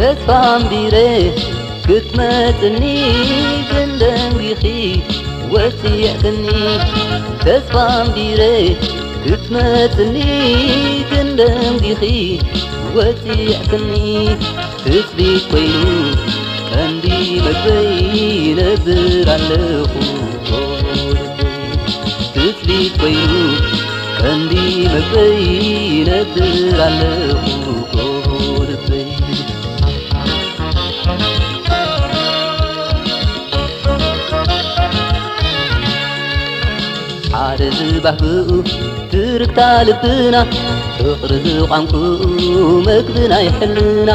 ተስፋ ኣንቢረ ክትመጽኒ ግን ደንጊኺ ወጺዕክኒ። ተስፋ ኣንቢረ ክትመጽኒ ግን ደንጊኺ ወጺዕክኒ። ትጽቢት ኮይኑ ቀንዲ መግበይ ይነብር ኣለኹ ጎቦ ልበይ። ትጽቢት ኮይኑ ቀንዲ መግበይ ይነብር ኣለኹ ጎቦ ልበይ። ሓደ ዝባህግኡ ትርክታ ልብና፣ ፍቕሪ ዝቋንቁኡ መግቢ ናይ ሕልና፣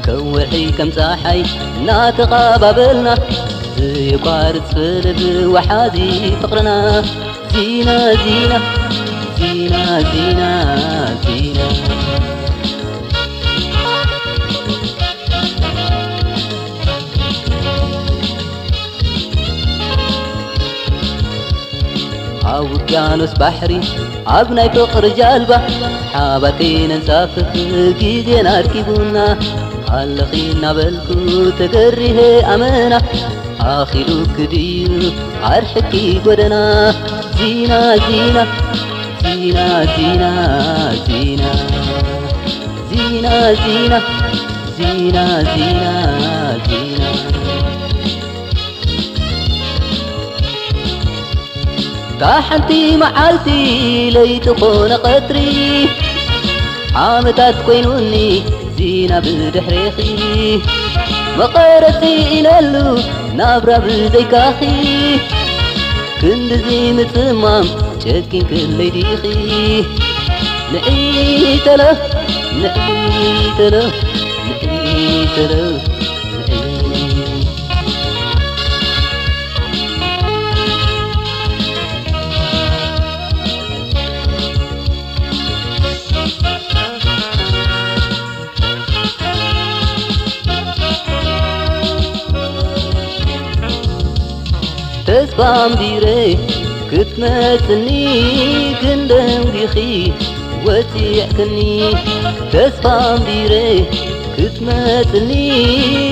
ከም ወርሒ ከም ጸሓይ እናተቐባበልና፣ ዘየቋርጽ ፈለግ ወሓዚ ፍቕርና። ዚና፣ ዚና፣ ዚና፣ ዚና፣ ዚና። ኣብ ውቅያኖስ ባሕሪ ኣብ ናይ ፍቕሪ ጃልባ ሓባር ከይነንሳፍፍ ግዜና ኣርኪቡና። ኣለኺ እናበልኩ ተገሪሄ ኣመና ኣኺሉኪ ድዩ ኣርሕቂ ጎደና? ዚና ዚና ዚና ዚና ዚና ዚና ዚና ዚና ዚና ዚና እታ ሓንቲ መዓልቲ ለይቲ ኾነ ቐትሪ ዓመታት ኮይኑኒ ዚና ብድሕሬኺ መቐረት ስኢነሉ ናብራ ብዘይካኺ ክንድዚ ምጽማም ጨኪንክለይ ዲኺ ንዒ ተለ ንዒ ተለ ንዒ ተለ ንዒ ተስፋ ኣንቢረ ክትመጽኒ ግን ደንጊኺ ወጺዕክኒ። ተስፋ ኣንቢረ ክትመጽኒ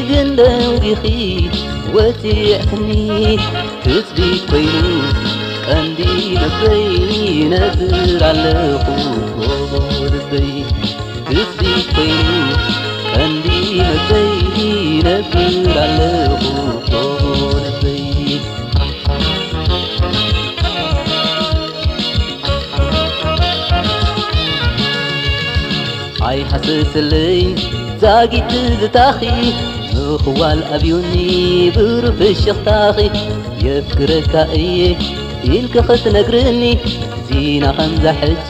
ግን ደንጊኺ ወጺዕክኒ። ትጽቢት ኮይኑ ቀንዲ መግበይ ይነብር ኣለኹ ጎቦ ልበይ። ትጽቢት ኮይኑ ቀንዲ መግበይ ይነብር ኣለኹ ጎቦ ልበይ። ኣይሃስስለይን ዛጊት ትዝታኺ ምኽዋል ኣብዩኒ ብሩህ ፍሽኽታኺ የፍቅረካ እየ ኢልኪ ክትነግርኒ ዚና ከምዛ ሕጂ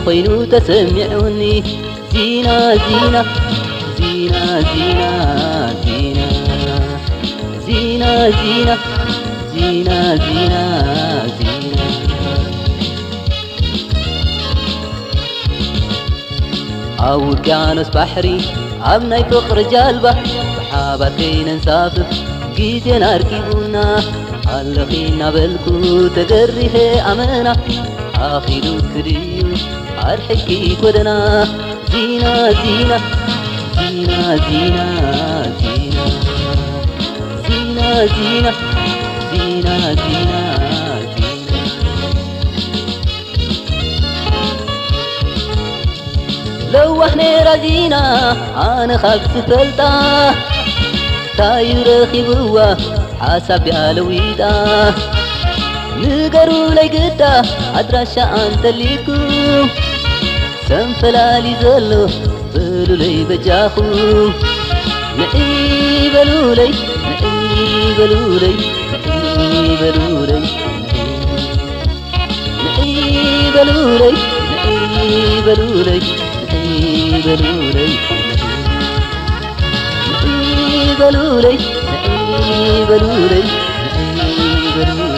ኮይኑ ተሰሚዑኒ ዚና ዚና ዚና ዚና ዚና ዚና ዚና ዚና ዚና ዚና ኣብ ውቅያኖስ ባሕሪ ኣብ ናይ ፍቕሪ ጃልባ ብሓባር ከይነንሳፍፍ ግዜና ኣርኪቡና ኣለኺ እናበልኩ ተገሪሄ ኣመና ኣኺሉኪ ድዩ ኣርሕቂ ጎደና ዚና ዚና ዚና ዚና ዚና ዚና ዚና ዚና ዚና ዚና ለዋህ ነይራ ዚና ኣነ ካብ ዝፈልጣ ታዩ ረኺብዋ ሓሳብ ድያ ለዊጣ ንገሩለይ ግዳ ኣድራሻ ኣንተሊኩም ሰንፈላሊ ዘሎ በሉለይ በጃኹም ንዒ በሉለይ ንዒ በሉለይ ንዒ በሉለይ ንዒ ንዒ በሉለይ ንዒ በሉለይ ንዒ በሉለይ ንዒ በሉለይ ንዒ በሉለይ ንዒ በሉለይ